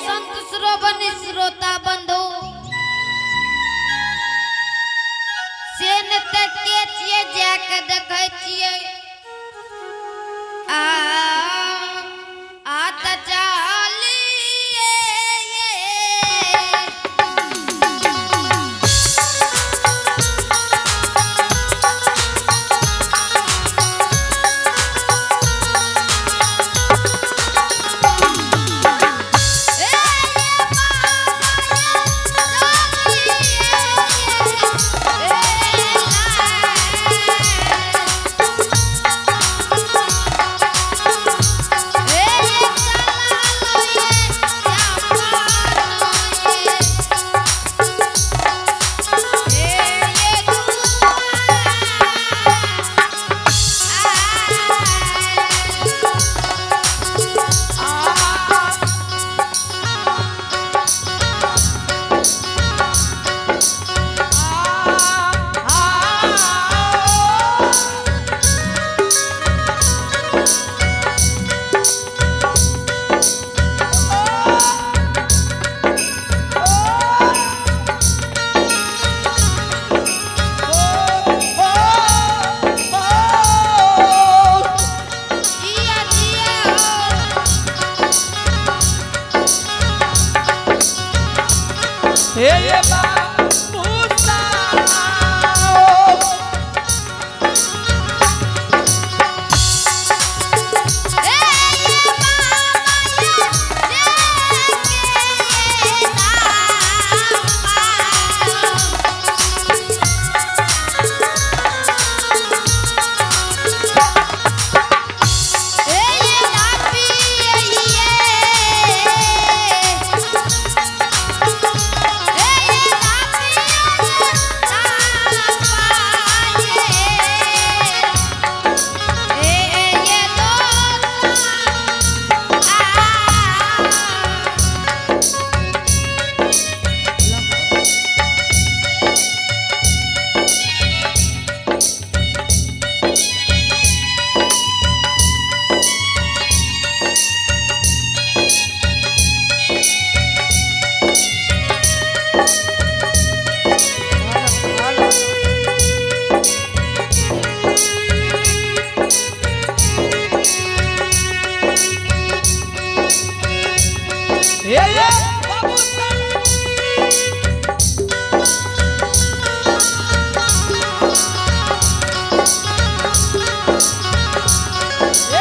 संत श्रोवणी श्रोता बंधु से ने ते के छियै जाके देखै छियै आ आ त चलिए। जिया जिया। हे बाबू। ए हे बाबू। ए।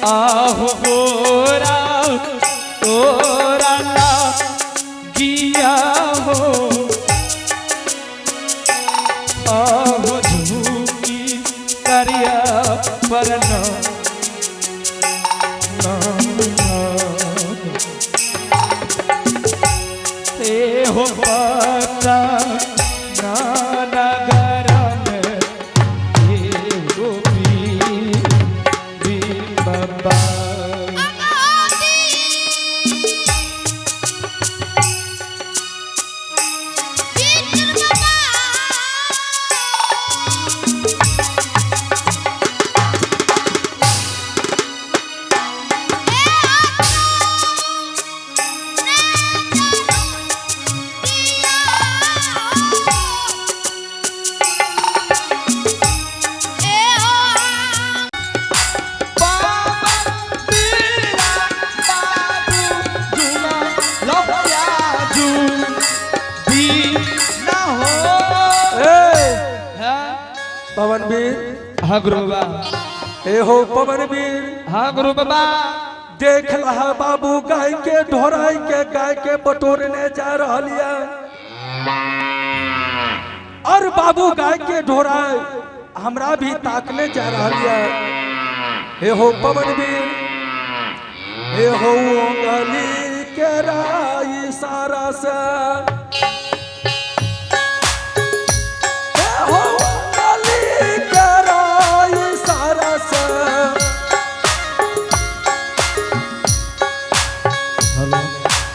आहो गोरा तोरा ला गिया हो आहो झूकी करिया परना ते हो पता नगर में एगो वीर बाबा। बाबा बीरा बाबू झूला लौया जू दी ना हो। ए हाँ पवन वीर। हाँ गुरु बाबा। ए हो पवन वीर। हाँ गुरु बाबा। देख लहा बाबू गाय के ढोराई के गाय के बटोरने जा रहल ये और बाबू गाय के ढोराई हमरा भी ताकने जा रहल ये। हे हो पवन वीर, हे हो उंगली के राई सारा से, हे हो उंगली के राई सारा से।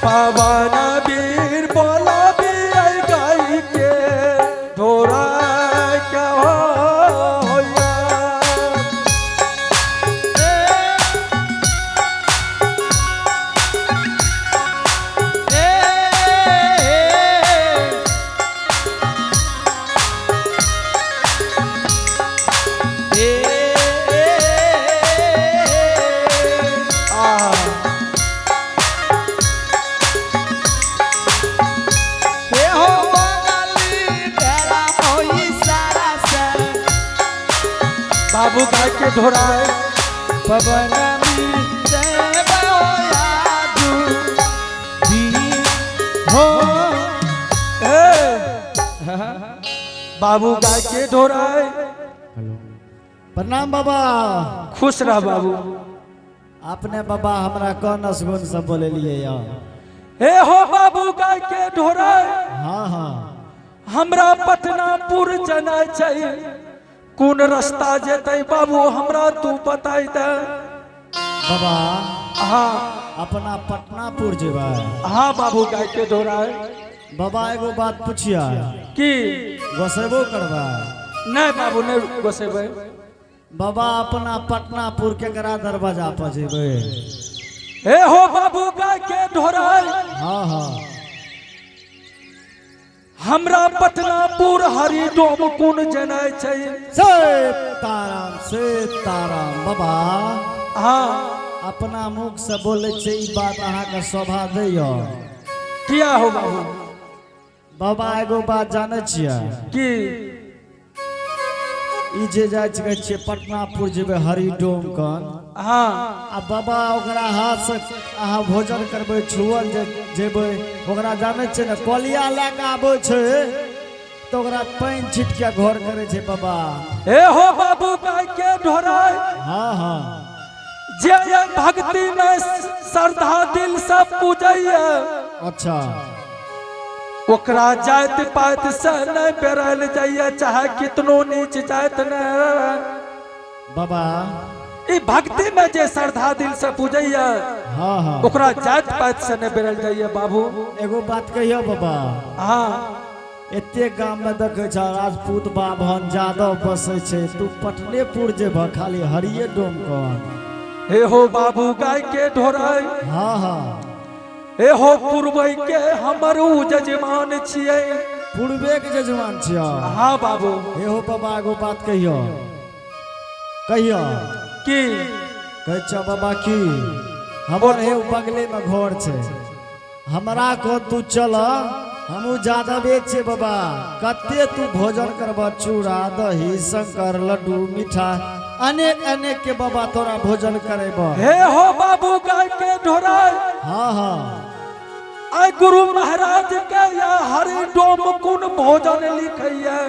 पवन वीर बोला भी गाय के ढोरा के हो। ए ए आ ए हो बंगाली तेरा होई सारा से। बाबू गाय के ढोराए। पवन वीर बया जू दी हो। ए बाबू गाय के ढोराए। प्रणाम बाबा। खुश रह बाबू। अपने बाबा हमरा कौन असगुन सब बोलेलिए या? हे हो बाबू गाय के ढोराए। हाँ हाँ। हमरा पटनापुर जाना छै, कोन रास्ता जेतै बाबू हमरा तू बताई दे। बाबा। हाँ। अपना पटनापुर जेबै? हाँ बाबू गाय के ढोराए। बाबा एगो बात पूछिया। की? गोसेबो करबै? नहीं बाबू, नहीं गोसेबै। बाबा अपना पटनापुर केकरा दरवाजा पर जेबै? हे हो बाबू गाय के ढोराए। हाँ हाँ। हमरा पटनापुर हरिडोम कोन जेनाइ छै? सीताराम सीताराम बाबा। हाँ। अपना मुख से बोलै छै ई बात अहाँके शोभा दैय? किया हो बाबू? बाबा एगो बात जानै छियै? की? ई जे जाइ छै छियै पटनापुर जेबै हरिडोम कन। हाँ। आ बाबा ओकरा हाथ से अहाँ भोजन करबै छुअल जे जेबै ओकरा जानै छियै ने कोलिया लए कऽ आबै छै तऽ ओकरा पानि छिट के घर करै छै बाबा। हे हो बाबू गाय के ढोराए। हाँ हाँ। जे जे भक्ति में श्रद्धा दिल से पूजैया अच्छा। ओकरा जात पात से नहीं बेरल जाइए, चाहे कितनो नीच जात न। बाबा। ई भक्ति में जे श्रद्धा दिल से पूजैया हाँ हाँ। ओकरा जात पात से नहीं बेरल जाइए बाबू। एगो बात कहियो बाबा। हाँ। एते गाम में देखै छ राजपूत बाभन जादव बसै छै, तू पटनेपुर जेबह खाली हरिये डोम कन? हे हो बाबू गाय के ढोराय। हाँ हाँ। हे हो पूर्वई के हमर उ जजमान छियै। पूर्वे के जजमान छियै? हाँ बाबू। हे हो बाबा एगो बात कहियो कहियो। की? कहै छ बाबा की हमर हे बगले में घर छै, हमरा को तू चल, हमहू जादवे छियै बाबा। कते तू भोजन करब, चूड़ा दही शंकर लड्डू मिठाई अनेक अनेक के बाबा तोरा भोजन करेब। हे हो बाबू गाय के ढोराय। हाँ हाँ। आय गुरु महाराज के या हरि डोम कुन भोजन लिखैया।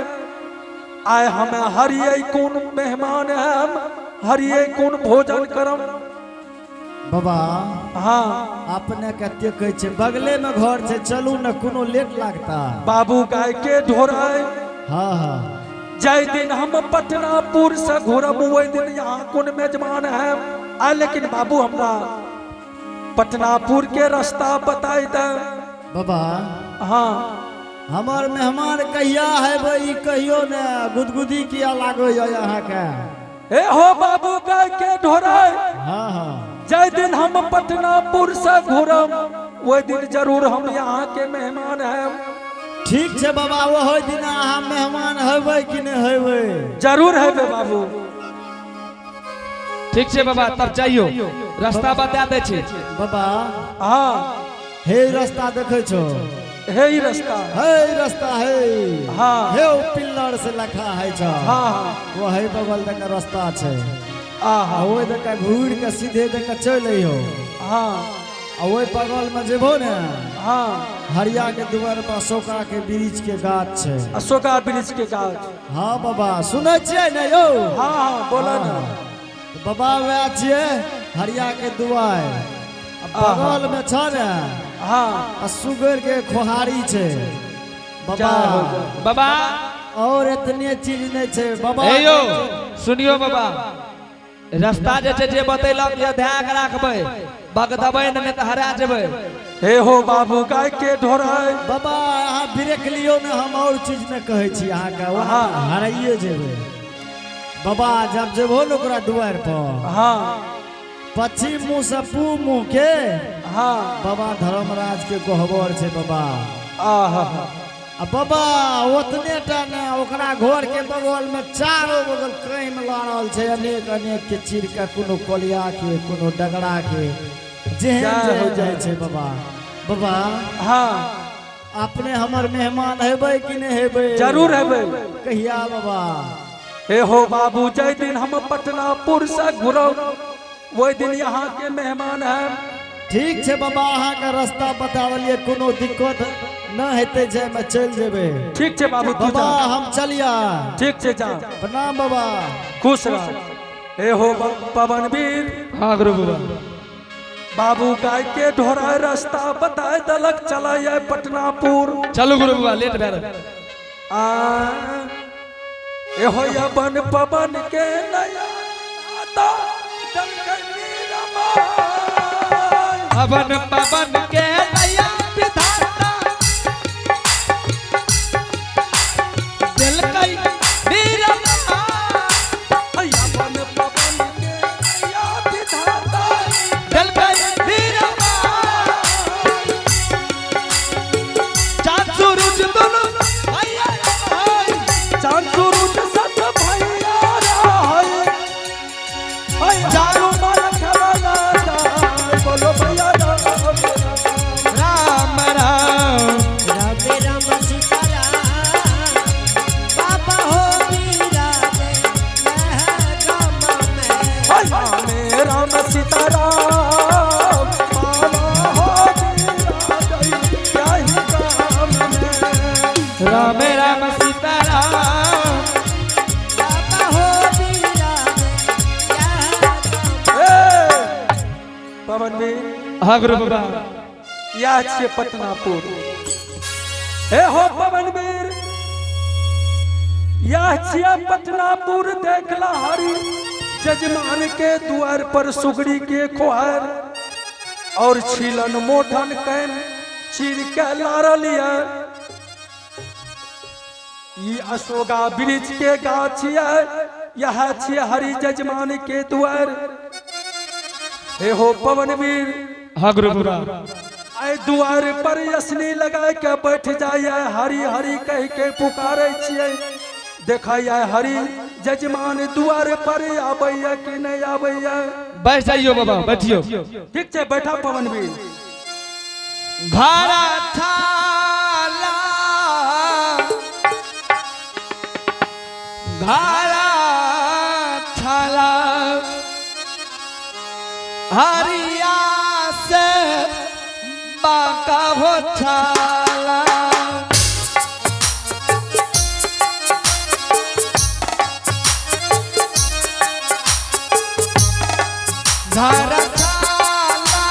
आय हमें हरिये कुन मेहमान है, हम हरिये कुन भोजन करम। बाबा हाँ। अपने कते कहै छै, बगले में घर छै, चलू न, कोनो लेट लागता। बाबू गाय के ढोराय। हाँ हाँ। जय दिन हम पटनापुर से घूरब वही दिन यहाँ कुन मेजबान है। आय लेकिन बाबू हमरा पटनापुर के रास्ता बताई दे। बाबा हाँ। हमर मेहमान कहिया हेबै ई कहियो ने, गुदगुदी किया लागै अहाँके? हे हो बाबू गाय के ढोराय। हाँ हाँ। जय दिन हम पटनापुर से घूरब वही दिन जरूर हम यहाँ के मेहमान हैं। ठीक छै बाबा, ओहो दिन अहाँ मेहमान हेबै कि नहि हेबै? जरूर है बे बाबू। ठीक छै बाबा, तब जाइयो, रास्ता बता दै छी। बाबा। हाँ। हे रास्ता देखै छो? हे ई रास्ता। हे रास्ता हे। हाँ। हे ओ पिल्लर से लखा है छो। हाँ हाँ। वो है बगल दक रास्ता छै। आहा। आ ओहि दक घूर के सीधे दक चलि अइहो। हाँ। आ ओहि बगल में जेबो ने, हाँ। हरिया के दुआर पर अशोका के वृक्ष के गाछ छै। अशोका वृक्ष के गाछ। हाँ बाबा, सुनै छियै ने यौ? हाँ हाँ, बोला ना। बाबा वएह छियै हरिया के दुआर, आ बगल में छ ने, हाँ। आ सुगर के खोहारी छै बाबा। जय हो, जय। बाबा। और एतने चीज नहीं छै बाबा। हे यौ सुनियो बाबा, रास्ता जे छै जे बतेलक ये ध्यान राखबै, बगदबै नहि तऽ हरा जेबै। हे हो बाबू गाय के ढोराय। बाबा अहाँ ब्रेक लियौ ने, हम और चीज नहि कहै छी अहाँके, हाँ। हराइए जेबै बाबा। जब जेबहो ने ओकरा दुआरि पर, हाँ। पश्चिम मुँह से पूब मुँह के, हाँ। बाबा धर्मराज के गहबर छै बाबा। आहा। आ बाबा ओतने टा ने, ओकरा घर के बगल में चारो बगल कैम लाड़ल छै अनेक अनेक के चीर के, कोनो कोलिया के कोनो डगरा के, जेहन जय हो, जेहन जय। जाइ छै बाबा। बाबा, हाँ। अपने हमर मेहमान हेबै कि नहि हेबै? जरूर हेबै। कहिया बाबा? हे हो बाबू, जय दिन हम पटनापुर से घुरब वही दिन यहाँ के मेहमान है। ठीक छै बाबा, अहाँके रास्ता बता देलियै, कोनो दिक्कत न हेतै, जायमे चलि जेबै। ठीक छै बाबू, तू बाबा जा। हम चलिया। ठीक छै, जा। प्रणाम बाबा। खुश रह। हे हो पवन वीर। हाँ गुरु बाबा। बाबू गाय के ढोरा रास्ता बताए दलक, चला जाए पटनापुर। चलू गुरु बाबा, लेट भए रहल। आ ए हो यवन पवन के नया आता डलकै नीरमाय। पवन पवन के नया विधाता देलकै नीरमा। यवन पवन के नया विधाता देलकै नीरमा। चाँद सूरज दुनू भैया रहै। चांद सूरज सत भैया रहै। ऐ चारू मन खवाला जाय, बोलो भैया राम राम राम। राम राम सीता राम बाबा हो विराजे महगाम में। राम राम सीता राम बाबा हो विराजै जाहि गाम में। राम राम सीता राम बाबा हो विराजे महगाम। ए, पवन वीर। हाँ गुरु बाबा। यह छियै पटनापुर। हे हो पवन वीर, यह छियै पटनापुर। देखला हरी जजमान के द्वार पर सुगड़ी के खोहर और छिलन मोठन can चीर के लारल ये। ई अशोका वृक्ष के गाछ ये, यह छियै हरि जजमान के द्वार। हे हो पवन वीर। हाँ गुरु बाबा। आइ दुआर पर यसनी लगा के बैठ जाइए, हरि हरि कह के पुकारे छियै। देखैया हरि जजमान दुआर पर आबैया कि नहीं आबैया। बैठ जाइयो बाबा, बैठियो। ठीक छै, बैठा पवन वीर। घर छाला धारा छाला हरिया से बाका हो छाला। धारा छाला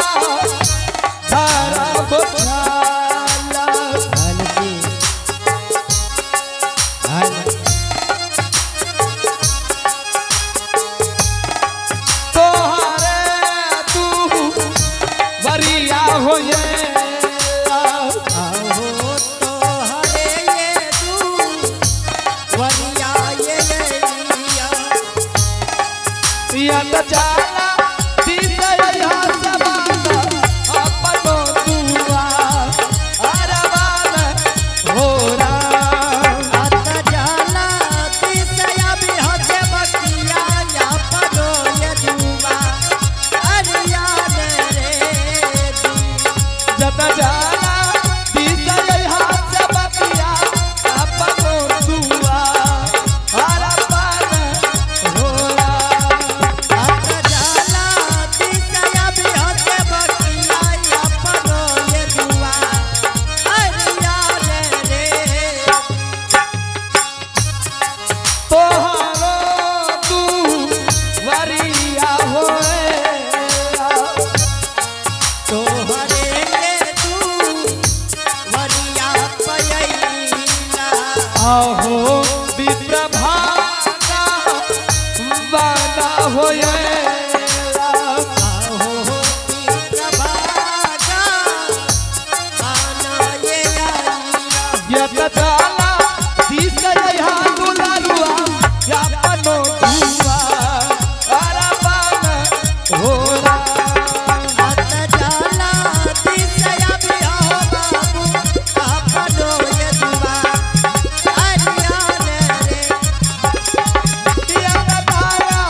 धारा हो छाला। तोहरे तू वरिया हो ये आहो तोहरे ये दू वरिया ये लिया। या त जाला दिसया सबाना अपनो दुआ अरवान हो राम। अत जाला दिसया बिहजे बकिया या परो ये दुआ अरिया रे दी। जत जाला दिसया सबकिया अपनो दुआ अरवान हो राम। अत जाला दिसया बिहजे बकिया या परो ये दुआ अरिया रे। तोहरो तू वरिया होए तोहरे ये दू वरिया पयैला। आहो विप्रभागा वादा होए आहो प्रभागा आना ये आईला। यत जाला दिसया दुलारुआ या पनो दुआ अरबान हो राम। अत जाला दिसया बिहो बाबू अपनो ये दुआ अरिया रे। यत जाला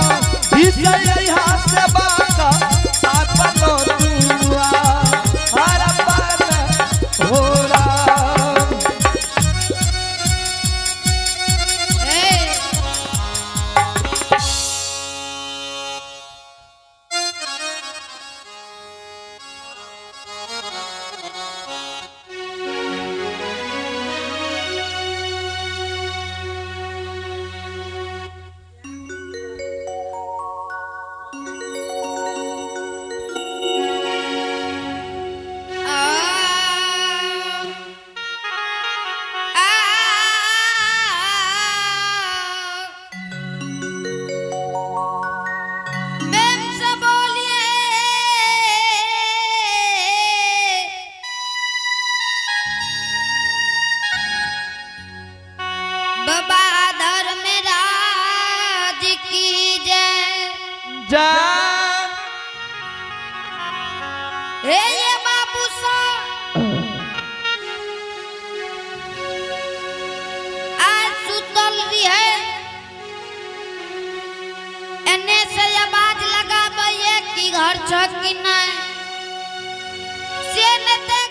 दिसया सबका अपनो दुआ अरबान हो राम। ए आ आ प्रेम से बोलिए बाबा धर्मराज की जय। जय। हे ये बाबू सा आज सुतल रही है एने से आवाज लगाबे कि घर छ कि नहीं से न ते